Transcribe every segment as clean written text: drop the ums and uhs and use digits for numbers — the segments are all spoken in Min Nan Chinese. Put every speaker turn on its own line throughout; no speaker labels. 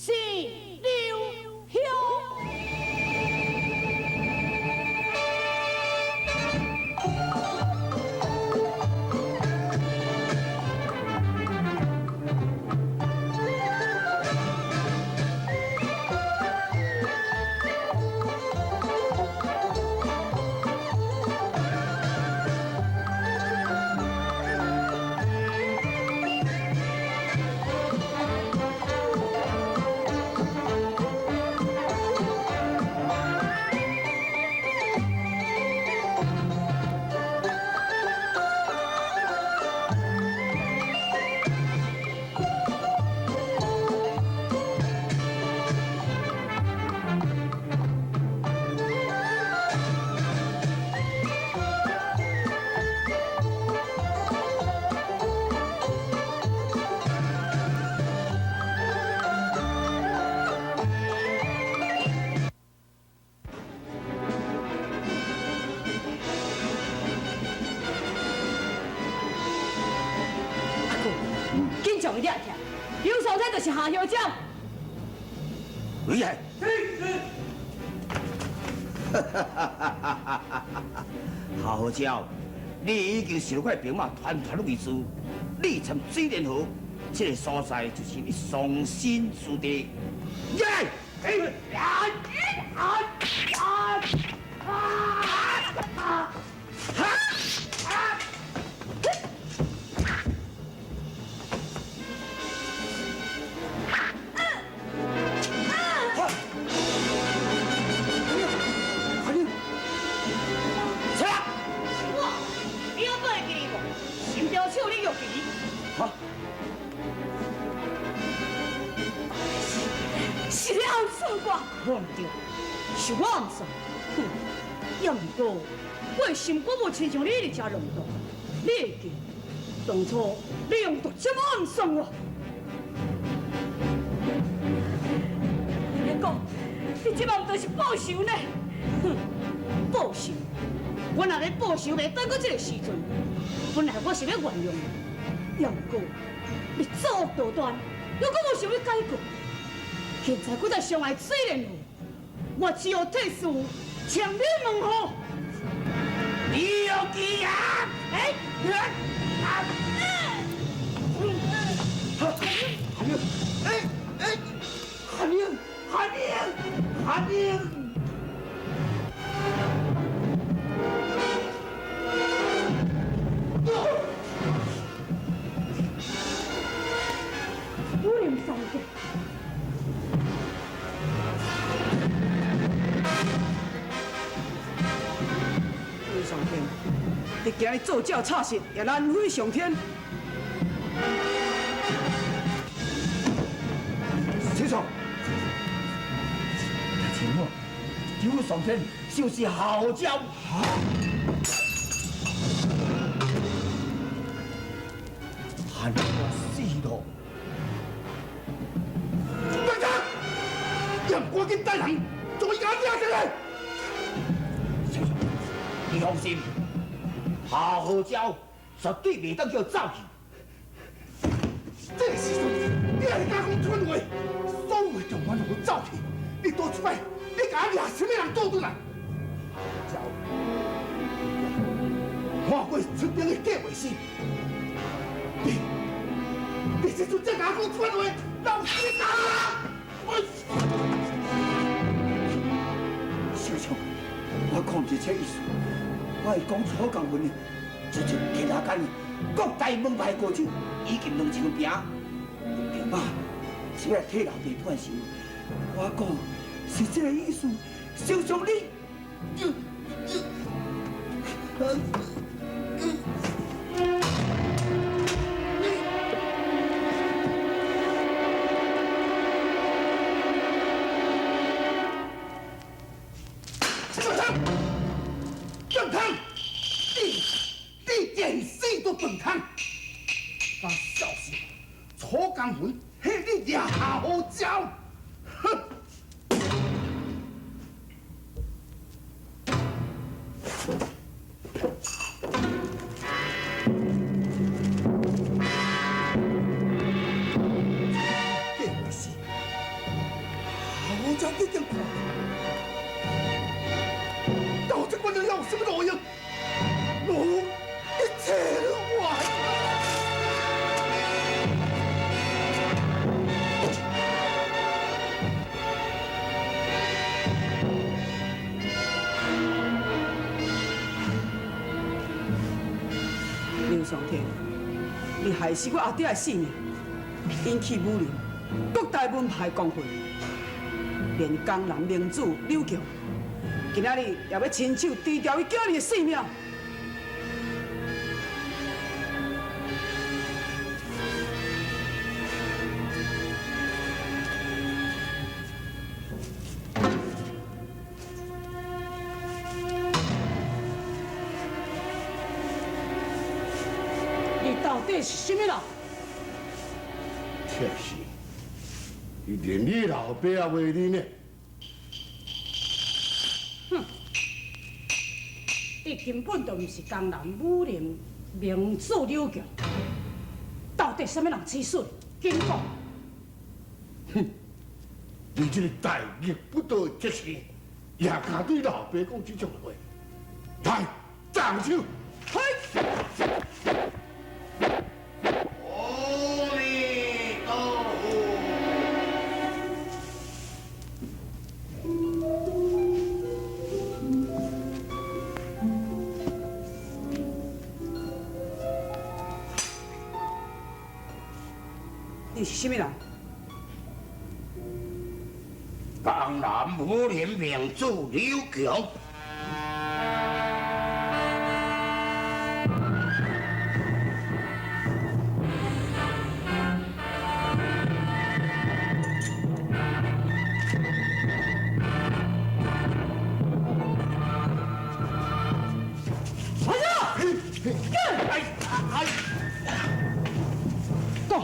四、六、休。阿舅，紧将伊掠起来，刘松天就是夏校长。
厉害！夏校，你已经受块兵马团团围住，你参水莲河这个所在就是你丧身之地。耶！哎！啊！啊！啊！啊！啊！
我，你还阁会记哩无？心标手你又记哩？
哈？
是你暗算我？我毋对，是我暗算。哼！也毋过，我的心阁无亲像你伫遮浪荡。你会记？当初你用毒针暗算我。你讲，你这摆毋就是报仇呢？哼！报仇！我若咧报仇，袂等到这个时阵。本来我是欲原谅你，也毋过你作恶多端，又阁无想欲改过。现在阁再伤害水莲河，我只有退事，请你门户。
你有记啊？哎！啊！韩英，哎哎，韩英，韩英，韩英。
武林三杰。
刘上天，你今日做鸟插实，也难飞上天。
先生，请我，刘上天就是校长。喊我死咯！
队长，你赶紧带人，将伊给我抓起来。
先生，你放心，夏侯鸟绝对袂当叫走去。
这个时阵，你还敢讲蠢话？所有的长官拢走去，你倒一摆，你共我掠啥物人倒转来？
走！
看过出兵的计划书，你，你这阵才共我讲蠢话，老死人啊！我，
小将，我讲一切意思，我会讲楚江云，这就天下间各大门派高手以及两枪兵，兵马是欲来替老弟判仇。我讲是这个意思，小将你，你，你，
小汤，邓汤，你你连死都饭汤，敢笑死！楚江云，彼你掠夏侯鸟，哼！计划是，
害是我阿爹的性命，引起武林各大门派公愤，连江南名主柳强，今仔日也欲亲手除掉伊囝儿的性命。
你到底是啥物人？
确实，伊连你老爸也袂认呢。
哼，你根本就毋是江南武林名主柳强，到底啥物人指使？紧讲！
哼，你这个大逆不道的贼婿，也敢对老爸讲这种话？来，动手！
嘿！
阿弥陀佛。
你是啥物人？
江南武林名主柳强。
讲，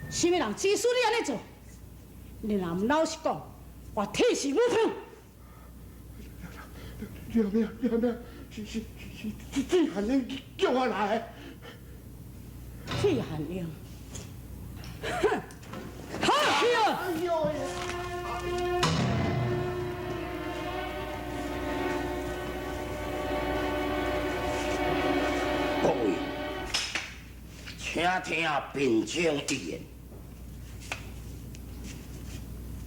啥物人指使你按呢做？你若毋老实讲，我铁石无通。
你阿妹，你阿妹，是是是是铁汉英叫我来的。
铁汉英，哼，好去啊！
哎呦！
各位，请听贫僧一言。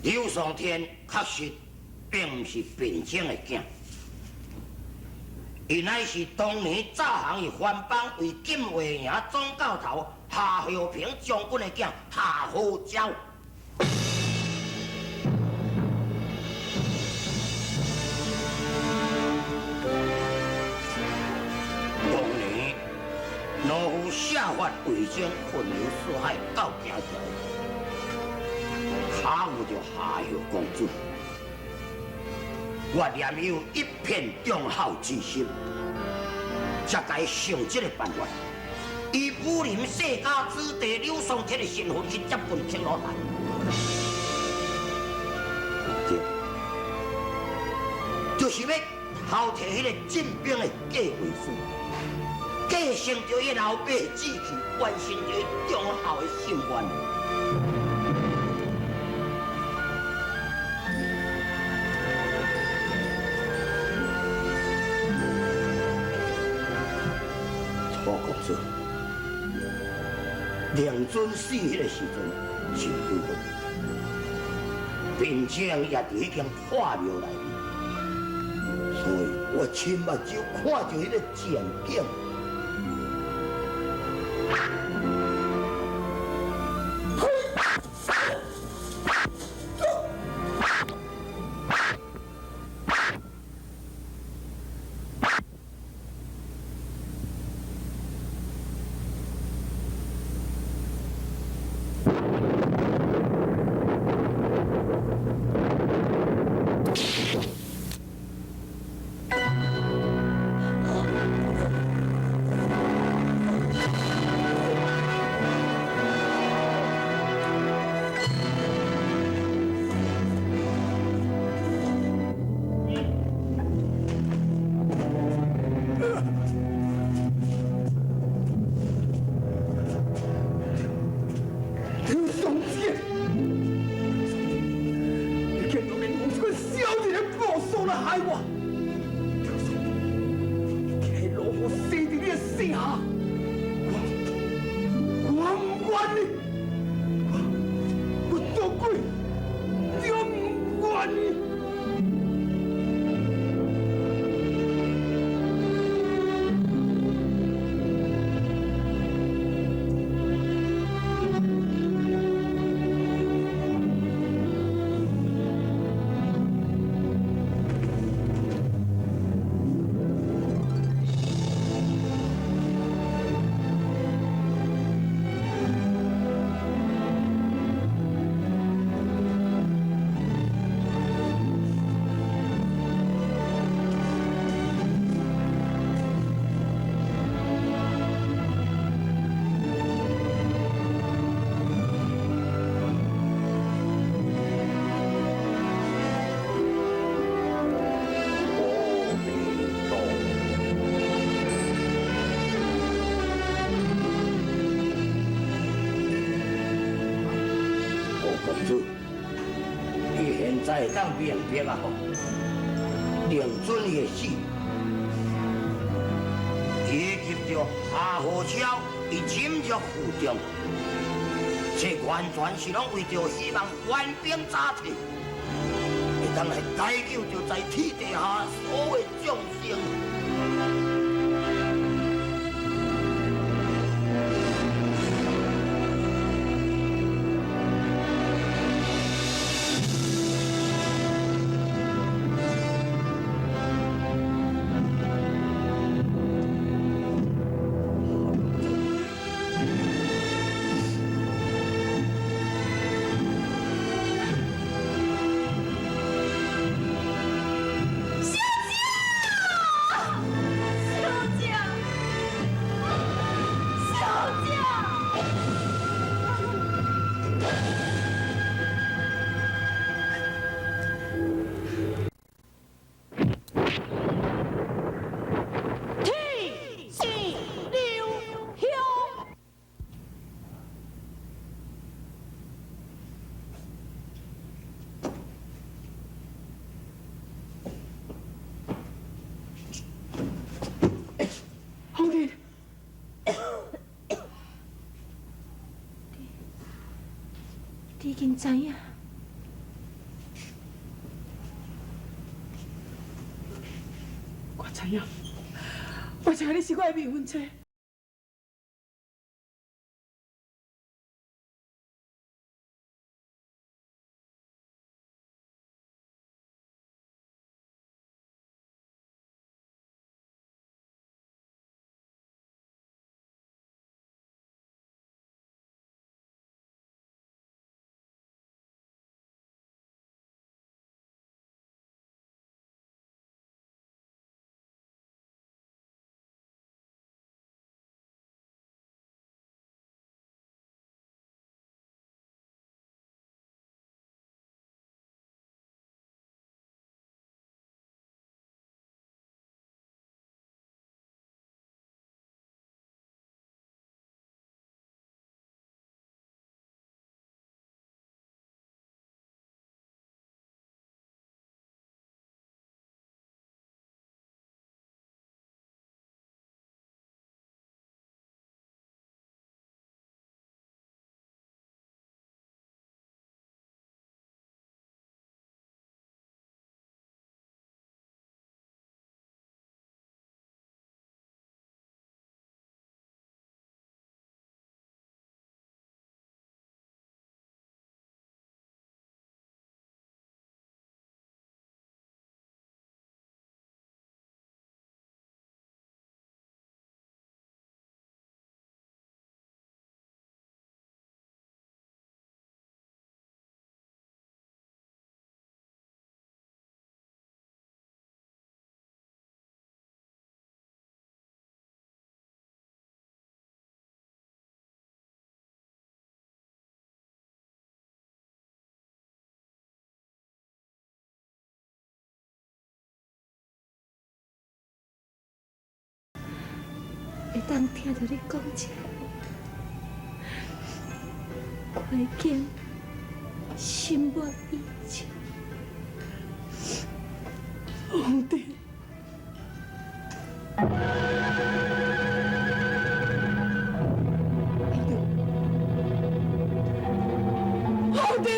刘松天确实并毋是贫僧的囝，伊乃是当年早行于番邦为禁卫营总教头夏和平将军的囝夏和昭。当年农夫下发魏征困游四海到京城，卡有着夏侯公主，我念有一片忠孝之心，才该想这个办法，以武林世家子弟柳松天的身份去接近青罗台，对，就是欲偷提彼个进兵的计划书，继承著伊老爸的志气，完成著伊忠孝的心愿。楚公子，令尊死彼个时阵真拄好，贫僧也伫彼间破庙内面，所以我亲目睭看著彼个情景。子，你現在會當明白啊吼？認準伊的死，以及著夏河超伊忍辱負重，這完全是攏為著希望援兵早退，會當來解救著在天底下所有眾生。
你已經知影。
我知影，我知影你是我的未婚妻。
會當聽著你講這話，我已經心滿意足。
皇帝。皇帝。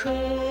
可。